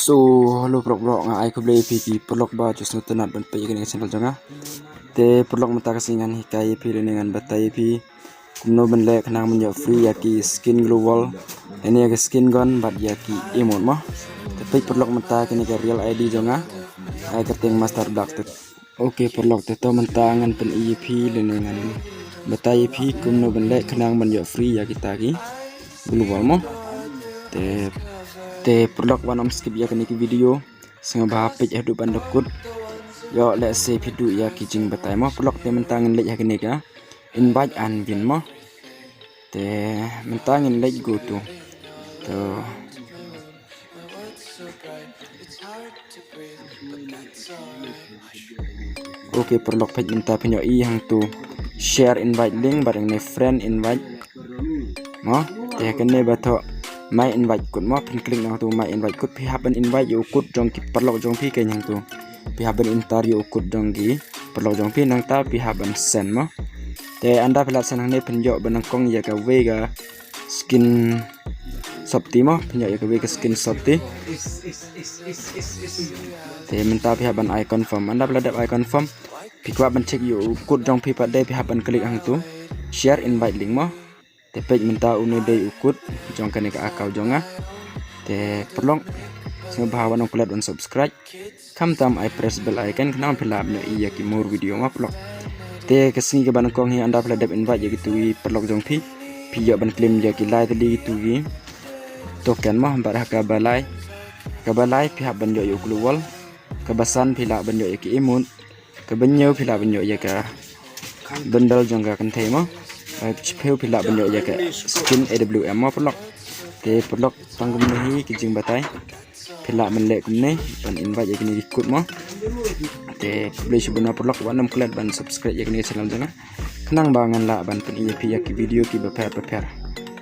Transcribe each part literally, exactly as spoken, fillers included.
So, hello paralok, nga ai khublei ïa phi ki paralok ba ju sngewtynnat ban peit ïa kane ka channel jong nga. Te paralok, mynta ka sngi ngan hikai ïa phi lane ngan batai ïa phi kumno ban leh khnang ban ïoh free ïa ki skin gloo wall, ïa ki skin gun bad ïa ki emote mo. Te peit paralok, mynta kane ka real I D jong nga, ai kyrteng Master Black te. Ok paralok, te to mynta ngan pyni ïa phi lane ngan batai ïa phi kumno ban leh khnang ban ïoh free ïa kita ki gloo wall mo. Te, te paralok, wat nym skip ïa kane ka video, sngewbha peit haduh ban da kut. Ïoh lehse phi duh ïa ki jingbatai mo paralok. Te mynta ngin leit ha kane ka invite and win mo. Te mynta ngin leit go to, to. Ok paralok, peit mynta phin ïohi hangto share invite link bad hangne friend invite mo. Te kane ba thoh my invite code mo, phin click na hangto my invite code, phi hap ban invite ïa u code jong ki paralok jong phi keiñ hangto. Phi hap ban enter ïa u code jong ki paralok jong phi, nangta phi hap ban send mo. Te ynda phi la send hangne phin ïoh ban nyngkong ïa kawei ka skin softie mo, phin ïoh ïa kawei ka skin softie. Te mynta phi hap ban ai confirm. Ynda phi la dep ai confirm, phi kwah ban check ïa u code jong phi pat de, phi hap ban click hangto share invite link mo. Te peit mynta une dei u code jong kane ka account jong nga. Te paralok, sngewbha wat nym klet ban subscribe, khamtam ai press bell icon khnang phi lah ban ïohi ïa ki more video mo paralok. Te ka sngi kaba nyngkong hi, ynda phi la dep invite ïa kito ki paralok jong phi, phi ïoh ban claim ïa ki lai tylli kito ki token mo. Bad ha kaba lai, kaba lai phi hap ban ïoh ïa u gloo wall, kaba san phi lah ban ïoh ïa ki emote, kaba hynñiew phi lah ban ïoh ïa ka bundle jong ka kynthei mo. Kaba shiphew phi lah ban ïoh ïa ka skin A W M mo paralok. Te paralok, tang kumne hi ki jingbatai. Phi lah ban leh kumne ban invite ïa kine ki code mo. Te khublei shibun na paralok, wat nym klet ban subscribe ïa kane ka channel jong nga khnang ba ngan lah ban pyni ïa phi ïa ki video kiba pher bapher.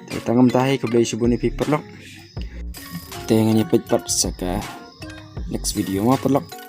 Te tang kumta hi, khublei shibun ïa phi paralok. Te ngan ïa peit pat sa ka next video mo paralok.